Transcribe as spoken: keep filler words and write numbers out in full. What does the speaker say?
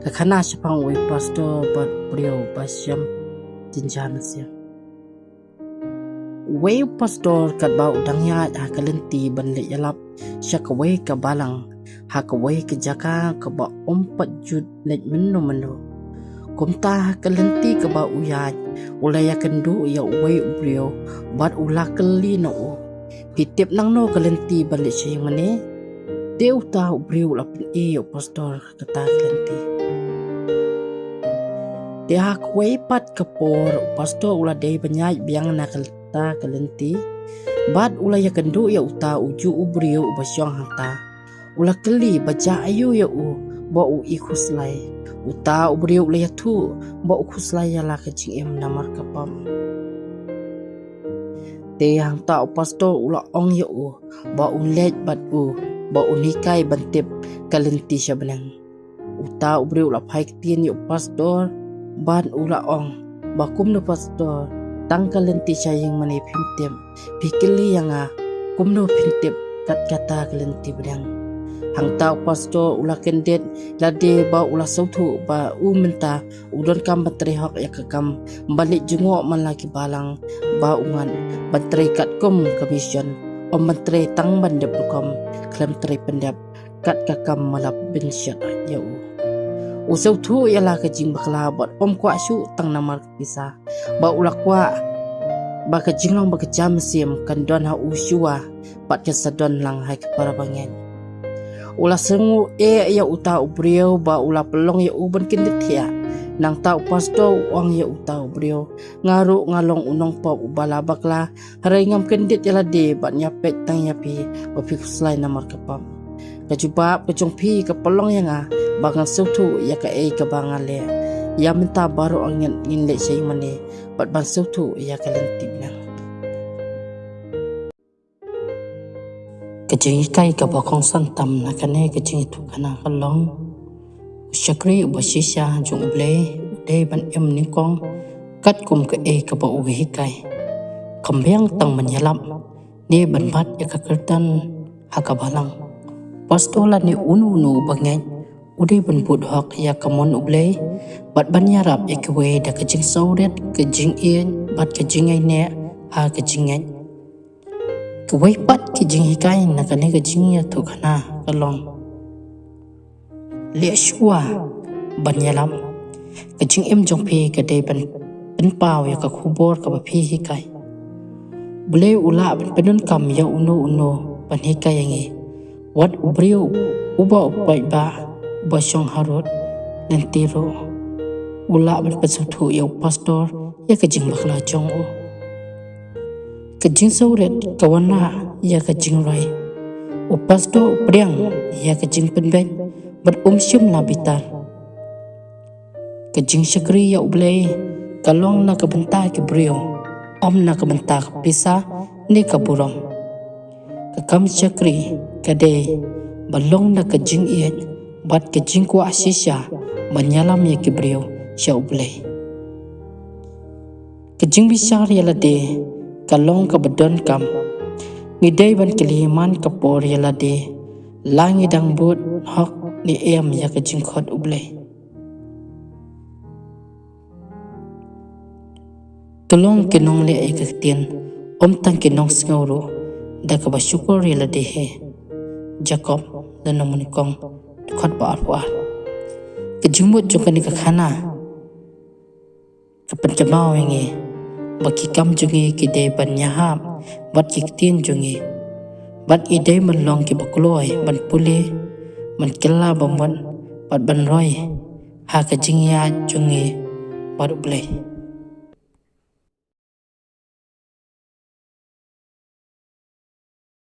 Ka khana shaphang uwei u pastor bad u briew ba shem jynjar mynsiem. Uwei u pastor katba u dang ïaid ha ka lynti ban leit ïalap sha kawei ka balang ha kawei ka jaka kaba um pat ju leit mynno mynno. Kumta ha ka lynti kaba u ïaid u la ïakynduh ïa uwei u briew bad u la kylli na u, "Phi tip nangno ka lynti ban leit sha ïing mane?" Te uta u briew u la pyni ïa u pastor kata ka lynti. Te ha kawei pat ka por u pastor u la dei ban ïaid biang na kata ka lynti bad u la ïakynduh ïa uta ujuh u briew uba shong hangta. U la kylli ba jia aïu ïa u ba u i khuslai. Uta u briew u la ïathuh ba u khuslai ïa la ka jingim namar ka pop. Te hangta u pastor u la ong ïa u ba un leit bad u, ba un hikai ban tip ka lynti sha bneng. Uta u briew u la phai ktien ïa u pastor bad u la ong ba, "Kumno pastor, tang ka lynti sha ïing mane phim tip? Phi kylli ïa nga kumno phin tip kat kata ka lynti bneng?" Hangta u pastor u la kyndit lade bad u la sngewthuh ba u mynta u donkam ban trei hok ïa ka kam ban leit jngoh man la ki balang ba u ngat, ban trei katkum ka mission, ym ban trei tang ban dep rukom khlem trei pyndep kat ka kam ba la pynshad ïa u. U sngewthuh ïa la ka jingbakla bad um kwah shuh tang namar ka pisa, bad u la kwah ba ka jinglong ba ka jia mynsiem kan don ha u shuwa bad kan sa don lang ha ki para bangeit. U la sngew eh ïa uta u briew bad u la pynlong ïa u ban kyndit thiah. Nangta u pastor u ong ïa uta u briew, "Nga ruh nga long u nongpop uba la bakla, hynrei ngam kyndit ïa lade bad nga peit tang ïa phi ba phi khuslai namar ka pop. Ka jubab ka jong phi ka pynlong ïa nga ba ngan sngewthuh ïa kaei kaba nga leh. Ïa mynta baroh arngut ngin leit sha ïing mane bad ban sngewthuh ïa ka lynti bneng." Ka jinghikai kaba kongsan tam na kane ka jingïathuhkhana ka long, u shakri uba shisha jong U Blei u dei ban im nyngkong katkum kaei kaba u hikai. Kam biang tang ban ïalap ne ban bat ïa ka kyrdan ha ka balang. Pastor lane uno uno uba ngeit u dei ban bud hok ïa ka mon U Blei bad ban ïarap ïa kiwei da ka jingsngewrit, ka jingïeit bad ka jingïaineh ha ka jingngeit. Kawei pat ka jinghikai na kane ka jingïathuhkhana ka long, leh shuwa ban ïalap. Ka jingim jong phi ka dei ban pynpaw ïa ka khubor kaba phi hikai. U Blei u lah ban pyndonkam ïa uno uno ban hikai ïa ngi. Wat u briew uba u paidbah uba shong harud lynti ruh u lah ban pynsngewthuh ïa u pastor ïa ka jingbakla jong u. Ka jingsngewrit ka wanrah ïa ka jingroi. U pastor u pdiang ïa ka jingpynbeit bad um shym la bitar. Ka jingshakri ïa U Blei ka long na ka bynta ki briew, ym na ka bynta ka pisa ne ka burom. Ka kam shakri ka dei ba long na ka jingïeit bad ka jingkwah shisha ban ïalam ïa ki briew sha U Blei. Ka jingbishar ïa lade ka long kaba donkam. Ngi dei ban kylli man ka por ïa lade la ngi dang bud hok ne em ïa ka jingkhot U Blei. To long ki nongleh ïa ka ktien, ym tang ki nongsngew ruh, da kaba shukor ïa lade hi. Jakob lynnong ba nyngkong, dkhot ba arphew ar. Ka jingmut jong kane ka khana ka pynkynmaw ïa ngi ba ki kam jong ngi ki dei ban ïahap bad ki ktien jong ngi, bad ngi dei ban long kiba kloi ban pule, ban kylla bamut bad ban roi ha ka jingïaid jong ngi bad U Blei.